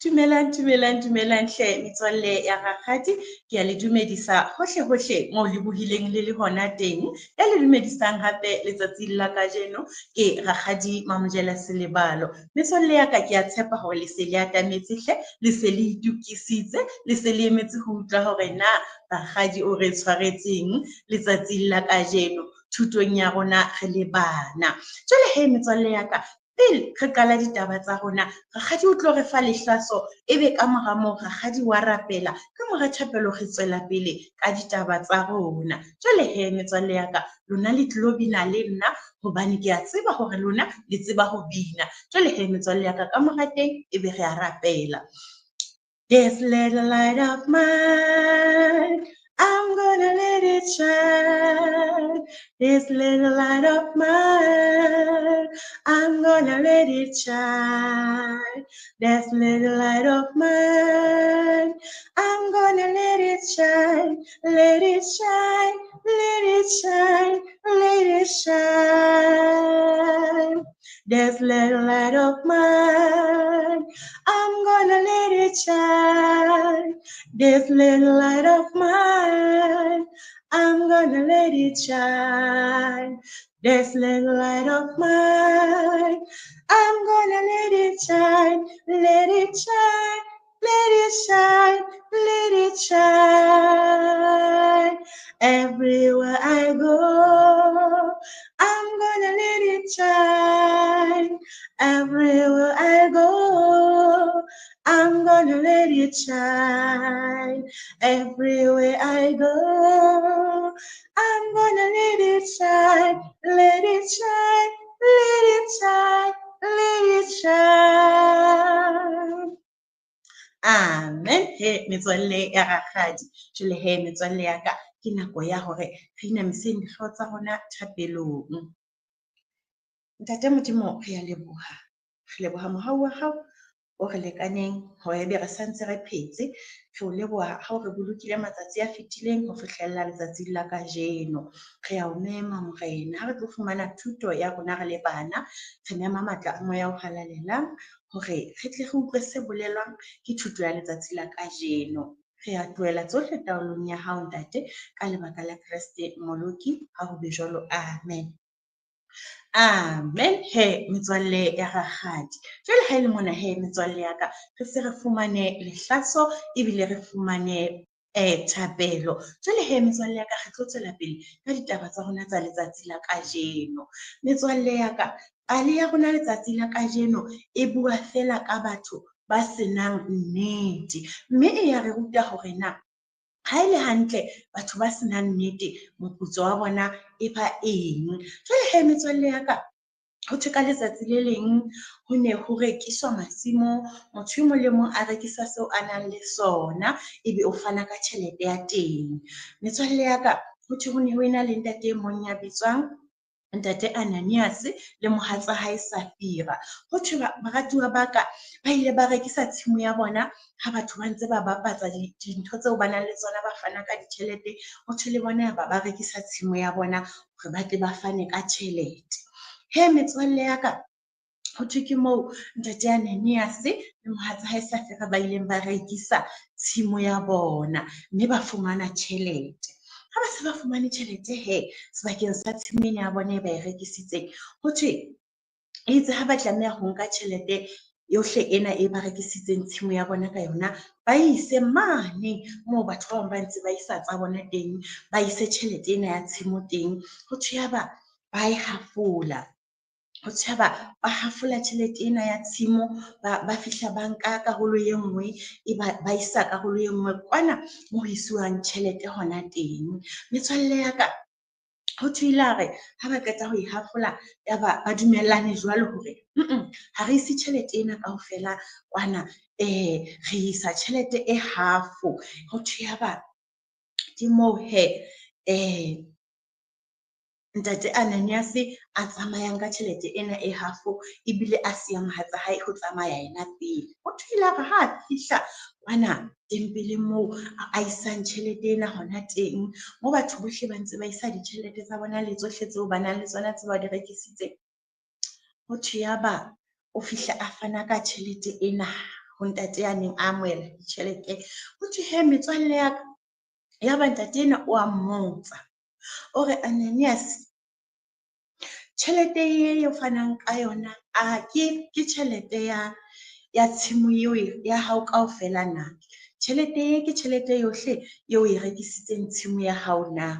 Dumelang, dumelang, dumelang hle metswalle ya rakgadi. Ke a le dumedisa hohle hohle moo le bohileng le le hona teng. Ya le dumedisang hape letsatsing la kajeno ke Rakgadi Mamojela Selebalo. Metswalle ya ka ke a tshepa hore le se le atametse hle, le se le itokisitse, le se le emetse ho utlwa hore na rakgadi o re tshwaretseng letsatsing la kajeno thutong ya rona re le bana. Jwale he metswalle ya ka, pele re qala ditaba tsa rona, rakgadi o tlo re fa lehlaso, ebe ka mora moo rakgadi wa rapela. Ka mora thapelo re tswela pele ka ditaba tsa rona. Jwale he metswalle ya ka, lona le tlilo bina le nna hobane ke a tseba hore lona le tseba ho bina. Jwale he metswalle ya ka, ka mora teng ebe re a rapela. This little light of mine, I'm gonna let it shine. This little light of mine, I'm gonna let it shine. This little light of mine, I'm gonna let it shine. Let it shine, let it shine, let it shine. This little light of mine, I'm gonna let it shine. This little light of mine, I'm gonna let it shine. This little light of mine, I'm gonna let it shine. Let it shine, let it shine, let it shine. Everywhere I go, I'm gonna let it shine. Everywhere I go, I'm gonna let it shine. Everywhere I go, I'm gonna let it shine. Let it shine, let it shine, let it shine. Amen. He metswalle ya rakgadi. Jwale he metswalle ya ka, ke nako ya hore re inamiseng dihlooho tsa rona thapelong. Ntate Modimo, re a leboha. Re leboha mohau wa hao o re lekaneng hore ebe re santse re phetse. Re o leboha ha o re bolokile matsatsi a fetileng ho fihlella letsatsing la kajeno. Re a o mema Morena, ha re tlo fumana thuto ya rona re le bana, re mema matla a moya o halalelang hore re tle re utlwe se bolelwang ke thuto ya letsatsi la kajeno. Re a tlohela tsohle taolong ya hao Ntate, ka lebaka la Kreste Mmoloki, ha ho be jwalo. Amen. Amen. He metswalle ya rakgadi. Jwale ha e le mona he metswalle ya ka, re se re fumane lehlaso ebile re fumane thapelo. Jwale he metswalle ya ka, re tlo tswela pele ka ditaba tsa rona tsa letsatsi la kajeno. Metswalle ya ka, pale ya rona letsatsi la kajeno e bua fela ka batho ba senang nnete, mme e ya re ruta hore na ha e le hantle batho ba senang nnete moputso wa bona e ba eng. Jwale he metswalle ya ka, ho thwe ka letsatsi le leng ho ne ho rekiswa masimo, motho e mong le mong a rekisa seo a nang le sona, ebe o fana ka tjhelete ya teng. Metswalle ya ka, ho thwe ho ne ho ena le ntate e mong ya bitswang Ntate Ananias le mohatsa hae Safira. Ho thwe baratuwa ba ka ba ile ba rekisa tshimo ya bona ha batho ba ntse ba bapatsa dintho tseo ba nang le tsona, ba fana ka ditjhelete. Ho thwe le bona ba ba rekisa tshimo ya bona hore ba tle ba fane ka tjhelete. He metswalle ya ka, ho thwe ke moo Ntate Ananias le mohatsa hae Safira ba ileng ba rekisa tshimo ya bona mme ba fumana tjhelete. Ha ba se ba fumane tjhelete he sebakeng sa tshimo ena ya bona e ba e rekisitseng, ho thwe itse ha ba tlameha ho nka tjhelete yohle ena e ba rekisitseng tshimo ya bona ka yona, ba ise mane moo batho ba bang ba ntse ba isa tsa bona teng, ba ise tjhelete ena ya tshimo teng. Ho thwe ya ba ba e hafola. Ho thwe ba hafola tjhelete ena ya tshimo, ba fihla ba nka karolo e nngwe, e ba isa karolo e nngwe kwana mo ho isiwang tjhelete hona teng. Metswalle ya ka, ho thwe ile a re ha ba qeta ho e hafola, ya ba ba dumellane jwalo hore ha re ise tjhelete ena kaofela kwana, re isa tjhelete e half. Ho thwe ya ba ke moo he Ntate Ananias a tsamayang ka tjhelete ena e half, ebile a siya mohatsa hae ho tsamaya yena pele. Ho thwe ile a re ha a fihla kwana tempeleng moo a isang tjhelete ena hona teng, moo batho bohle ba ntse ba isa ditjhelete tsa bona le tsohle tseo ba nang le tsona tse ba di rekisitseng. Ho thwe ya ba o fihla a fana ka tjhelete ena ho ntate ya neng a amohela ditjhelete. Ho thwe he metswalle ya ka, ya ba ntate enwa o a mmotsa, o re Ananias, tjhelete e o fanang ka yona a ke tjhelete ya tshimo eo ya hao kaofela na? Tjhelete e ke tjhelete yohle eo e rekisitseng tshimo ya hao na?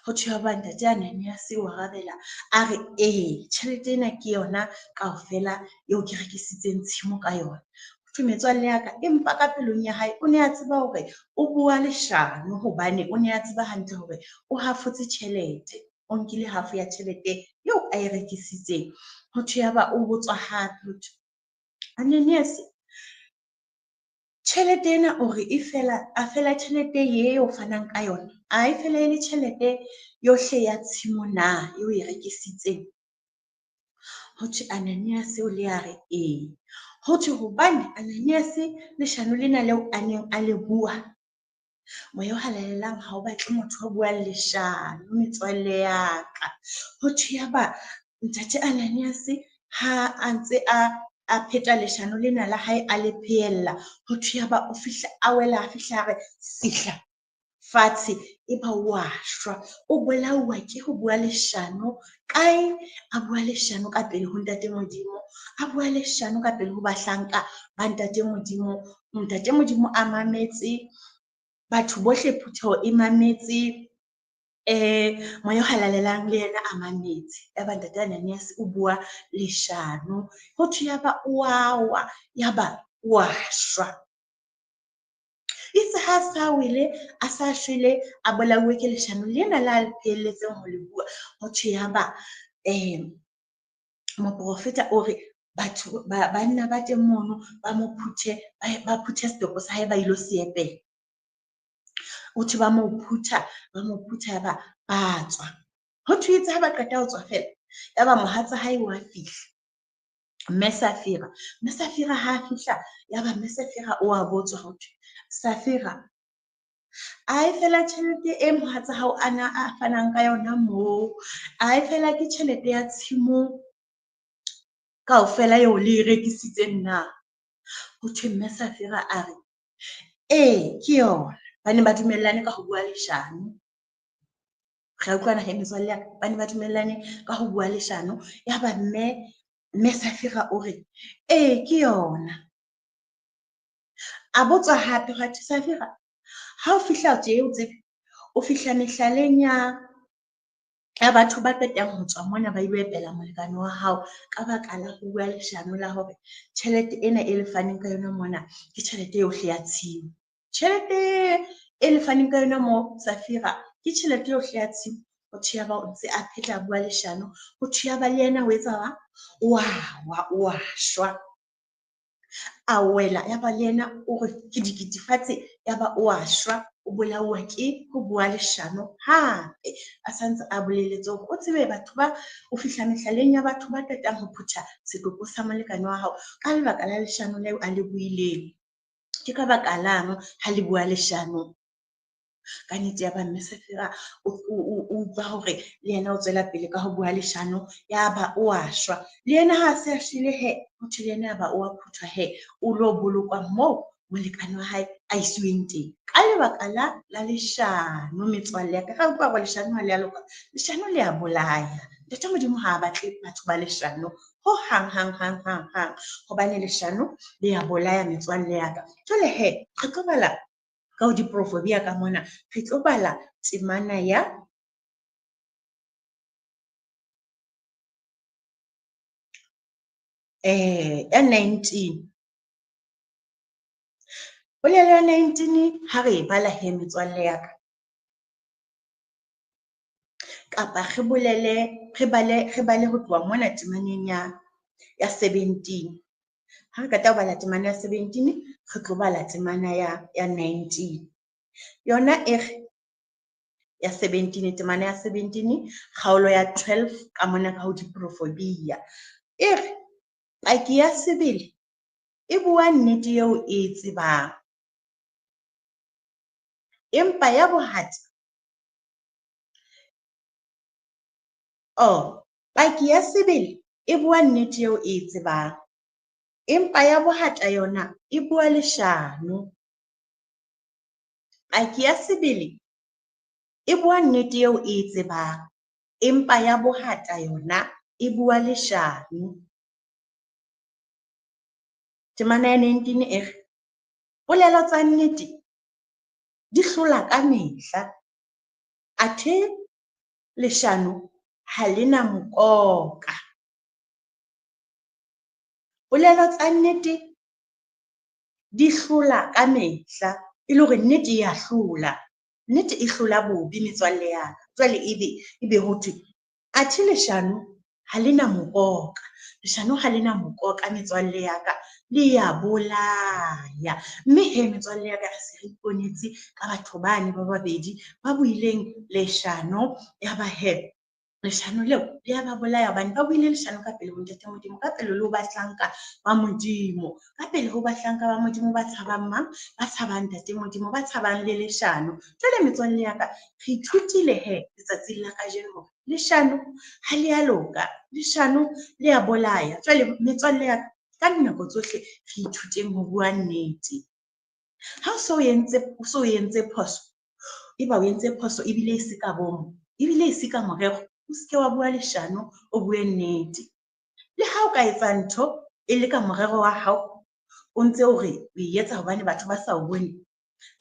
Ho thwe ya ba ntate Ananias o arabela a re, ee, tjhelete ena ke yona kaofela eo ke rekisitseng tshimo ka yona. Ho thwe metswalle ya ka, empa ka pelong ya hae o ne a tseba hore o bua leshano, hobane o ne a tseba hantle hore o hafotse tjhelete, o nkile half ya tjhelete eo a e rekisitseng. Ho thwe ya ba o botswa hape, ho thwe Ananias, tjhelete ena o re e fela, a fela tjhelete ye o fanang ka yona, a e fela e le tjhelete yohle ya tshimo na eo e rekisitseng? Ho thwe Ananias o le a re ee. Ho thwe hobane Ananias leshano lena leo a neng a le bua, Moya o Halalelang ha o batle motho a buang leshano metswalle ya ka. Ho thwe ya ba ntate Ananias ha a ntse a pheta leshano lena la hae, a le phehella, ho thwe ya ba o fihla a wela, a fihla a re fihla fatshe, e ba wa shwa. O bolauwa ke ho bua leshano kae? A bua leshano ka pele ho ntate Modimo, a bua leshano ka pele ho bahlanka ba ntate Modimo. Ntate Modimo a mametse, batho bohle phutheho e mametse, Moya o Halalelang le yena a mametse. Ya ba ntate Ananias o bua leshano, ho thwe ya ba o a wa, ya ba wa shwa. Itse ha sa wele, a sa shwele, a bolauwe ke leshano lena la le phehelletseng ho le bua. Ho thwe ya ba moprofeta o re batho banna ba teng mono ba mo phuthe, ba phuthe setopo sa hae ba ilo se epela. Ho thwe ba mo phutha, ya ba ba tswa. Ho thwe itse ha ba qeta ho tswa fela, ya ba mohatsa hae wa fihla, Mme Safira. Mme Safira ha a fihla, ya ba Mme Safira o a botswa, ho thwe Safira, a e fela tjhelete e mohatsa hao a na a fanang ka yona moo, a e fela ke tjhelete ya tshimo kaofela eo le e rekisitseng na? Ho thwe Mme Safira a re, ee, ke yona. Ba ne ba dumellane ka ho bua leshano. Re a utlwana he metswalle ya ka, ba ne ba dumellane ka ho bua leshano. Ya ba mme Safira o re, ee, ke yona. A botswa hape hwa thwe Safira, ha o fihla tje o tsebe, o fihla mehlaleng ya batho ba qetang ho tswa mona ba ilo epela molekane wa hao ka baka la ho bua leshano la hore tjhelete ena e le faneng ka yona mona ke tjhelete yohle ya tshimo. Tjhelete e le faneng ka yona mo Safira ke tjhelete yohle ya tshimo. Ho thwe ya ba o ntse a phetla a bua leshano. Ho thwe ya ba le yena o etsa wa wa wa shwa. A wela, ya ba le yena o re ke dikete fatshe, ya ba o a shwa, o bolauwa ke ho bua leshano hape. A santse a boleletse hore o tsebe batho ba o fihla mehlaleng ya batho ba qetang ho phutha setopo sa molekane wa hao ka lebaka la leshano leo a le buileng. Ke ka baka lang ha le bua leshano? Ka nnete ya ba Mme Safira o utlwa hore le yena o tswela pele ka ho bua leshano, ya ba o a shwa. Le yena ha se a shwele he, ho thwe le yena ya ba o a phuthwa he, o lo bolokwa moo molekane wa hae a isiweng teng. Ka lebaka la leshano metswalle ya ka. Ra utlwa hore leshano ha le a loka, leshano le a bolaya. Ntate Modimo ha a batle batho ba leshano ho hang hang hang hang hang, hobane leshano le a bolaya metswalle ya ka. Jwale he, re tlo bala ka ho diprofobia ka mona, re tlo bala temana ya 19. Polelo ya 19 ha re e bala he metswalle ya ka, kapa re bolele, re bale ho tloha mona temaneng ya 17. Ha re qeta ho bala temana ya 17, re tlo bala temana ya 19. Yona e re ya 17, temana ya 17, kgaolo ya 12 ka mona ka ho diprofobia. E re paki ya sebele e bua nnete eo e tsebang, empa ya bohata, paki ya sebele e bua nnete eo e tsebang. empa ya bohata yona e bua leshano. Paki ya sebele e bua nnete eo e e tsebang, empa ya bohata yona e bua leshano. Temana ya 19 e re, polelo tsa nnete di hlola ka mehla, athe leshano ha le na mokoka. Polelo tsa nnete di hlola ka mehla, e le hore nnete e ya hlola. Nnete e hlola bobe metswalle ya ka. Jwale ebe ho thwe athe leshano ha le na mokoka. Leshano ha le na mokoka metswalle ya ka, le ya bolaya. Mme he metswalle ya ka, re se re iponetse ka batho bane ba babedi ba buileng leshano, ya ba he leshano leo le ya ba bolaya hobane ba buile leshano ka pele ho Ntate Modimo, ka pele le ho bahlanka ba Modimo, ka pele ho bahlanka ba Modimo ba tshabang mang? Ba tshabang Ntate Modimo, ba tshabang le leshano. Jwale metswalle ya ka, re ithutile he letsatsing la kajeno hore leshano ha le a loka, leshano le ya bolaya. Jwale metswalle ya ka, ka dinako tsohle re ithuteng ho bua nnete. Ha o so entse phoso, eba o entse phoso ebile e se ka bomo, ebile e se ka morero, o seke wa bua leshano, o bue nnete. Le ha o ka etsa ntho e le ka morero wa hao, o ntse o re o e etsa hobane batho ba sa o bone.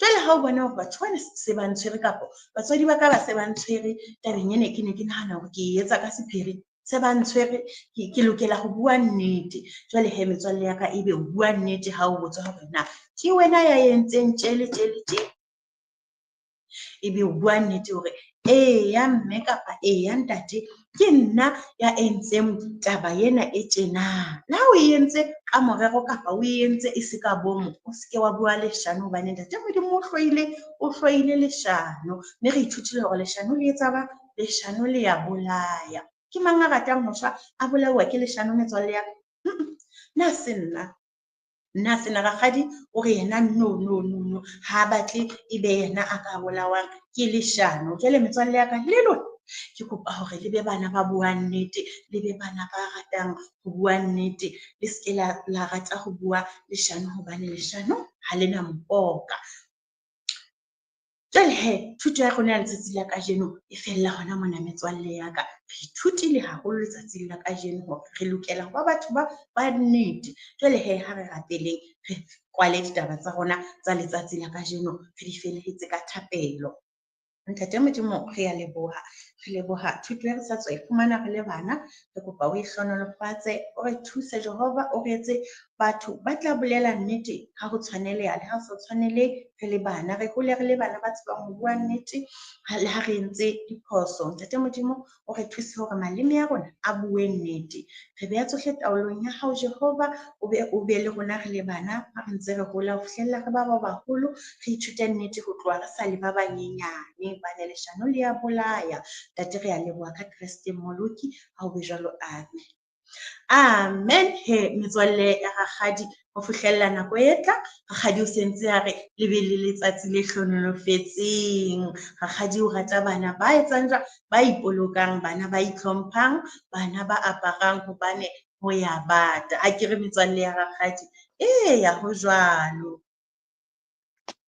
Jwale ha o bona hore batho bana se ba ntshwere kapa batswadi ba ka ba se ba ntshwere tabeng ena, ke ne ke nahana hore ke e etsa ka sephiri, se ba ntshwere, ke lokela ho bua nnete. Jwale he metswalle ya ka, ebe o bua nnete ha o botswa hore na ke wena ya entseng tje le tje le tje. Ebe o bua nnete hore eya mme kapa eya ntate, ke nna ya entseng taba ena e tjena. Le ha o e entse ka morero kapa o e entse e se ka bomo, o seke wa bua leshano hobane Ntate Modimo o hloile leshano. Mme re ithutile hore leshano le etsa ba, leshano le ya bolaya. Ke mang a ratang ho shwa a bolauwa ke leshano metswalle ya ka? Nna se nna. Nna se nna. Rakgadi o re yena no no no no, ha batle ebe yena a ka bolawang ke leshano. Jwale metswalle ya ka le lona, ke kopa hore le be bana ba buang nnete, le be bana ba ratang ho bua nnete, le seke la rata ho bua leshano hobane leshano ha le na mokoka. Jwale he, thuto ya rona ya letsatsi la kajeno e fella hona mona metswalle ya ka. Re ithutile haholo letsatsing la kajeno hore re lokela ho ba batho ba nnete. Jwale he, ha re rapeleng, re kwale ditaba tsa rona tsa letsatsi la kajeno, re di felehetse ka thapelo. Ntate Modimo, re a leboha. Re leboha thuto e re sa tswa e fumana re le bana. Re kopa o e hlohonolofatse, o re thuse Jehova, o re etse batho ba tla bolela nnete ha ho tshwaneleha le ha ho sa tshwanelehe. Re le bana, re hole re le bana ba tsebang ho bua nnete le ha re entse diphoso. Ntate Modimo, o re thuse hore maleme a rona a bue nnete. Re beha tsohle taolong ya hao Jehova, o be le rona re le bana ha re ntse re hola ho fihlella re ba ba baholo, re ithute nnete ho tloha re sa le ba banyenyane. Hobane leshano le ya bolaya. Ntate, re a leboha ka Kreste Mmoloki, ha ho be jwalo, amen. Amen. He metswalle ya rakgadi, ho fihlella nako e tla, rakgadi o sentse a re le be le letsatsi le hlohonolofetseng. Rakgadi o rata bana ba etsang jwang? Ba ipolokang, bana ba itlhomphang, bana ba aparang hobane ho ya bata. A ke re metswalle ya rakgadi, eya ho jwalo.